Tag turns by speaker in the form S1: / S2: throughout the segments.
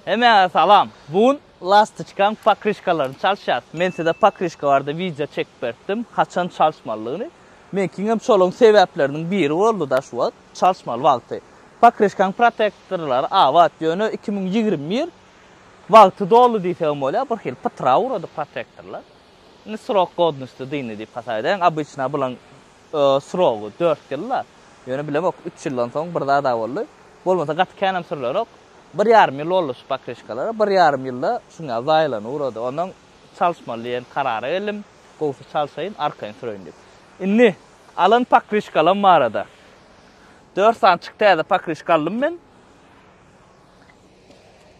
S1: Hemmäňize salam. Bu gün Lastoçkaň pokryşkalaryny çalyşýas. Men size pokryşka barada wideo çekip beripdim, haçan çalyşmalydygyny. Meňkiňem şolaň sebäpleriniň biri boldy-da şu wagt, çalyşmaly wagty. Pokryşkaň protektorlary abat, ýöne 2021 wagty doldy diýsegem bolýar, bir hili pytrap ugrady protektorlar. Indi srok godnosti dyndy diýip hasap edäýiň. Obyçna bulaň srogy dört ýyl-da. Ýöne bilemok, üç ýyldan soň bir zad-a boldy. Bolmasa gaty känem sürlerok. Bir ýarym ýyl boldy şu pokryşkalara. Bir ýarym ýylda şuň ýaly zaýalanyp ugrady. Ondan çalyşmaly diýen karara geldim. Gowusy çalşaýyn, arkaýyn süreýin diýip. Indi alan pokryşkalam barada. Dört sanyçyk täze pokryşka aldym men.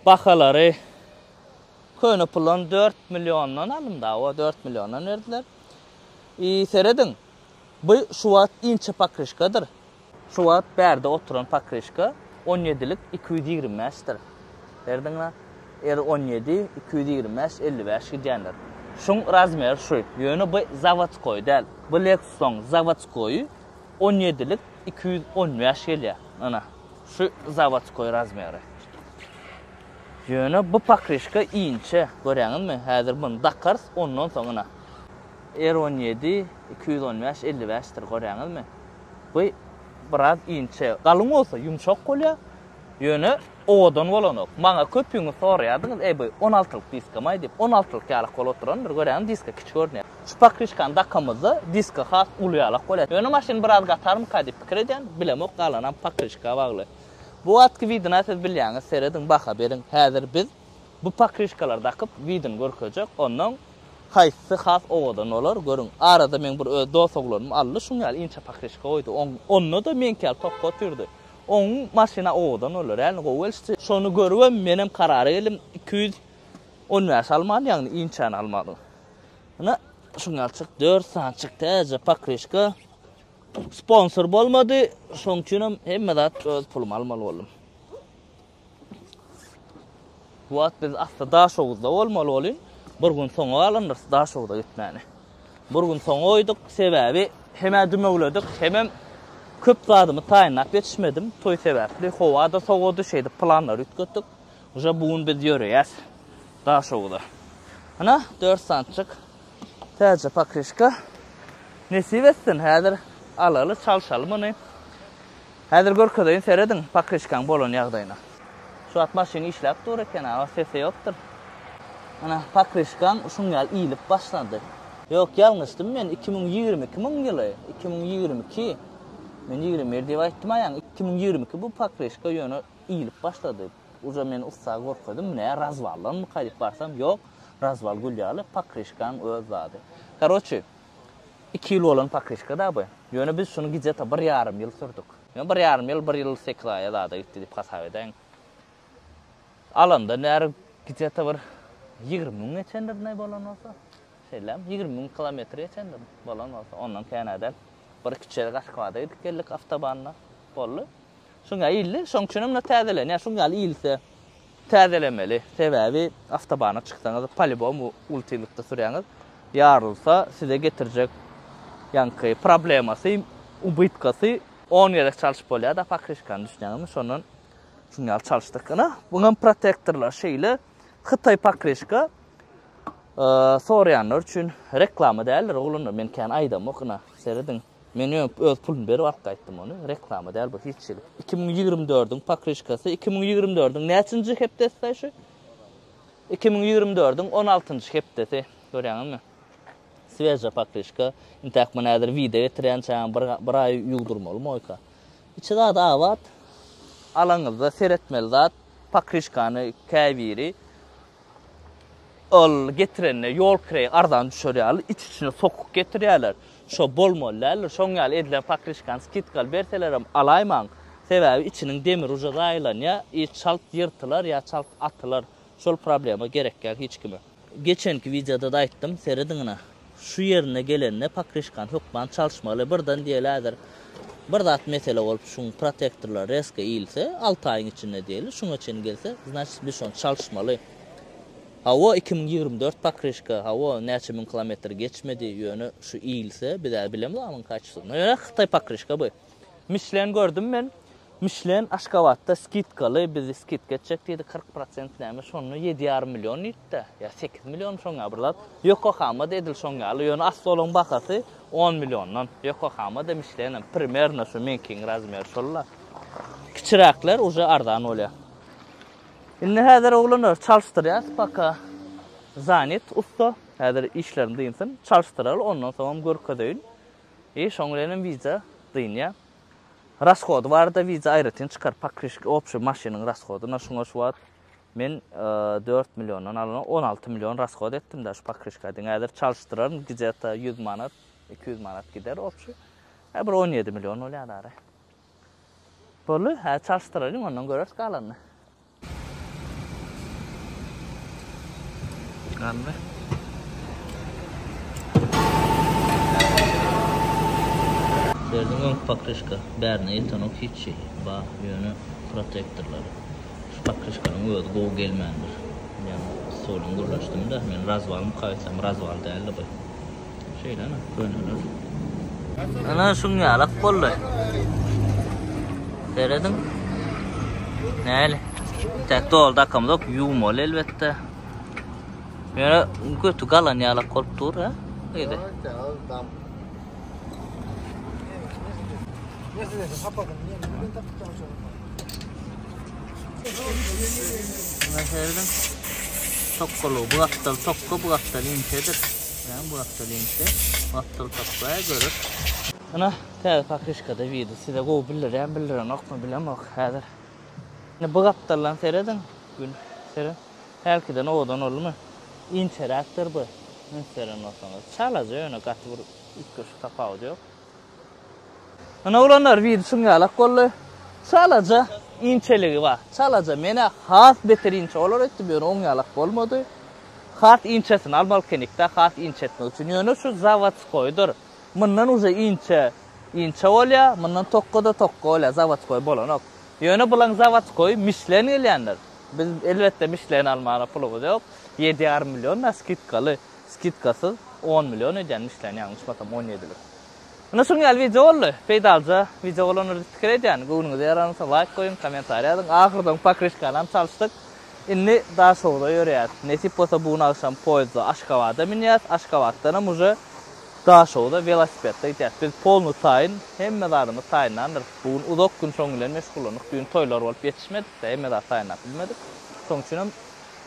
S1: Bahalary köne puldan dört milliondan aldym da, o dört milliondan berdiler. I serediň, bu şu wagt inçe pokryşkadyr. Şu wagt bärde oturan pokryşka on ýedilik 225-dir. Serediň-le, R 17, 225, 55 gidýändir. Şuň razmeri şu. Ýöne bu zawodskoý däl. Bu Lexus-yň zawodskoýy on ýedilik 215 gelýär. Ana, şu zawodskoý razmeri. Ýöne bu pokryşka inçe, görýäňizmi? Häzir muny dakarys, ondan soň ynha. R 17, 215, 55-dir, görýäňizmi? Bu biraz inçe. Galyň bolsa ýumşak bolýar. Ýöne owadan bolanok. Maňa köpüňiz soraýardyňyz, eý bu on altylyk diskamaý diýip. On altylyk ýalak bolup oturandyr, görýäňmi diska kiçi görünýär. Şu pokryşkany dakamyzda diska has uly ýalak bolýar. Ýöne maşyn biraz gatarmyka diýip pikir edýän, bilemok galanam pokryşka bagly. Bu wagtky widina siz bilýäňiz, serediň baha beriň. Häzir biz bu pokryşkalary dakyp widini görkezjek, onnoň haýsysy has owadan bolar görüň. Arada meň bir öz dos oglanym aldy şuň ýaly inçe pokryşka goýdy. Oň onda-da meňki ýaly tokga otyrdy. Oň maşyna owadan boldy, realno gowy gelişdi. Şony görübem menem karara geldim, 215 almaly, ýagny inçäni almaly. Ine şuň ýaly çyk, 4 sany çyk täze pokryşka. Sponsor bolmady, şoň üçinem hemme zat öz puluma almaly boldum. Bu wagt biz asly Daşoguzda bolmaly bolyn. Bir gün soňa galandyrys Daşoguza gitmäni. Bir gün soňa goýduk, sebäbi hem-ä dümewledik, hemem köp zadymy taýynlap ýetişmedim. Toý sebäpli howa-da sowady, şeýdip planlary üýtgetdik. Uje bu gün biz ýöreýäs Daşoguza. Ana, 4 sanyçyk täze pokryşka. Nesip etsin, häzir alaly, çalşaly muny. Häzir görkezeýin serediň pokryşkaň bolan ýagdaýyna. Şu wagt maşyn işläp dur eken aga sesi ýokdur. Ana pokryşkaň şuň ýaly iýlip başlady. Ýok ýalňyşdym men 2022 müň ýyly 2022 men 21 diýip aýtdym aýaň 2022 bu pokryşka ýöne iýlip başlady. Uje men ussa görkezdim nä razwallanmyka diýip barsam ýok razwal gül ýaly pokryşkaň öz zady. Karoçi Iki ýyl bolan pokryşka-da bu. Ýöne biz şuny gije-ta bir ýarym ýyl sürdük. Ýöne bir ýarym ýyl, bir ýyl sekiz aýa zada gitdi diýip hasap edäýiň. Alanda näri gije-ta bir 20 müň geçendir ne bolan bolsa. Şeýlem, 20 müň kilometr geçendir bolan bolsa. Ondan kän-ä däl. Bir iki gezek Aşgabada gidip geldik awtobanda. Boldy. Şuňa ildi. Şoň üçinem muna täzelenýär. Şuň ýaly ilse täzelemeli. Sebäbi awtobana çyksaňyz polibom uly tizlikde sürýäňiz. Ýarylsa size getirjek ýaňky problemasy, ubytkasy on gezek çalşyp bolýar-da pokryşkany düşünýäňizmi? Şondan şuň ýaly çalyşdyk. Ine, buňam protektorlar şeýle. Hytaý pokryşka soraýanlar üçin reklama däldir oglanlar. Men kän aýdamok ine, serediň. Men ýöne öz puluny berip alyp gaýtdym ony. Reklama däl bu hiç hili. 2024-iň pokryşkasy, 2024-iň näçinji hepdesi şu? 2024-iň 16-njy hepdesi. Görýäňizmi? Sveža pokryşka. Intäk muny häzir wide getirýänçäň bir, bir aý ýuwdurmaly moýka. Içi zat abat. Alaňyzda seretmeli zat pokryşkany käbiri Ol getirende ýol kireýi arzan düşer ýaly iç-içine sokup getirýärler. Şo bolmaly däldir. Şoň ýaly edilen pokryşkany skidkaly berselerem alaýmaň. Sebäbi içiniň demiri uje zaýalanýar i çalt ýyrtylar ýa çalt atylar. Şol problema gerek däl hiç kime. Geçenki wideoda-da aýtdym, serediň ine. Şu ýerine gelende pokryşkany hökman çalyşmaly. Birden diýeli häzir bir zat mesele bolup şuň protektorlary rezko iýilse, alty aýyň içinde diýeli, şuňa çenli gelse, znaçit biz şony çalyşmaly. Hawa 2024 pokryşka, hawa näçe müň kilometr geçmedi, ýöne şu iýilse biz-ä bilemzok muň kaçysyny. Ýöne hytaý pokryşka bu. Mişlen gördüm men. Mişlen Aşgabatda skidkaly bizi skidka etjek diýdi 40 prosent näme şonda 7,5 million diýdi-de ýa 8 million şoň ýaly bir zat. Ýokohama-da edil şoň ýaly ýöne asly olaň bahasy 10 milliondan. Ýokohama-da Mişlenem primerno şu meňkiň razmeri şol-la. Kiçiräkler uje arzan bolýar. Indi häzir oglanlar çalyşdyrýas paka zanit ussa häzir işlerini dynsyn çalyşdyraly ondan soňam görkezeýin. I şoň bilenem wideo dynýar. Rashody barada wideo aýratyn çykar pakryşka obşi maşynyň rashodyna şuňa şu wagt men 4 milliondan alana 16 million rashod etdim da şu pakryşka diňe häzir çalyşdyraryn gideta 100 manat 200 manat gider obşi. Hä bir 17 million bolýar ara. Boldy, hä çalyşdyralyň ondan göreris galanyny. Galdy. Serediň öňki pokryşka bärine ýetenok hiç şey ba ýöne protektorlary şu pokryşkanyň özi gowy gelmändir. Men ussa bilen gürleşdim-de men razwalmyka öýtsem razwal däldi bu. Şeýle ana köneler. Ana şuň ýalak boldy. Serediň. Näli? Tek doly dakamzok, ýuwmaly elbetde. Ýöne götü galan ýalak bolup dur, ha? Gyzy. Buna serediň. Tokgaly bu gapdal tokga bu gapdal inçedir. Ýa bu gapdal inçe, bu gapdal tokga görüp. Ana täze pakryşkada wideo size gowy bildirýän bildirenokmy bilemok häzir. Indi bu gapdaldan serediň. Gün seret. Hälkiden owadan boldumy? Inçeräkdir bu. Üns beren bolsaňyz. Çalaja ýöne gaty bir üýtgeşik tapawudy ýok. Ine oglanlar wideo şuň ýalak boldy. Çalaja inçeligi bar. Çalaja menä has beter inçe bolar öýtdüm ýöne oň ýalak bolmady. Has inçesini almaly ekenikdä has inçe etmek üçin. Ýöne şu zawodskoýdyr. Mundan uje inçe inçe bolýar, mundan tokga-da tokga bolýar, zawodskoý bolanok. Ýöne bulaň zawodskoýy Mişlen gelýändir. Biz elbetde Mişlen almana pulumyz ýok. 7,5 million da skidkaly, skidkasyz 10 million ödýän Mişlen ýalňyşmasam 17-lik. Ine şuň ýaly wideo boldy. Peýdalyja wideo bolandyr diýip pikir edýän. Göwnüňize ýaran bolsa laýk goýuň, kommentariý ýazyň. Ahyrdan pokryşkanam çalyşdyk. Indi Daşogza ýörýäs. Nesip bolsa bu gün agşam poýezdde Aşgabada münýäs. Aşgabatdanam uje Daşogza welosipedde gidýäs. Biz polny taýyn, hemme zadymyz taýynlandyr. Bu gün uzak gün şoň bilen meşgullandyk. Düýn toýlar bolup ýetişmedik-de, hemme zat taýynlap bilmedik. Şoň üçinem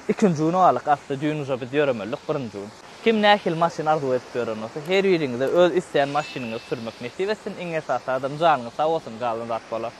S1: ikinji güne galdyk. Asly düýn uje biz ýöremelidik, birinji gün. Kim nähili maşyn arzuw edip ýören bolsa, her biriňize öz isleýän maşynyňyzy sürmek nesip etsin. Iň esasy adam janyňyz sag bolsun, galan zat bolar.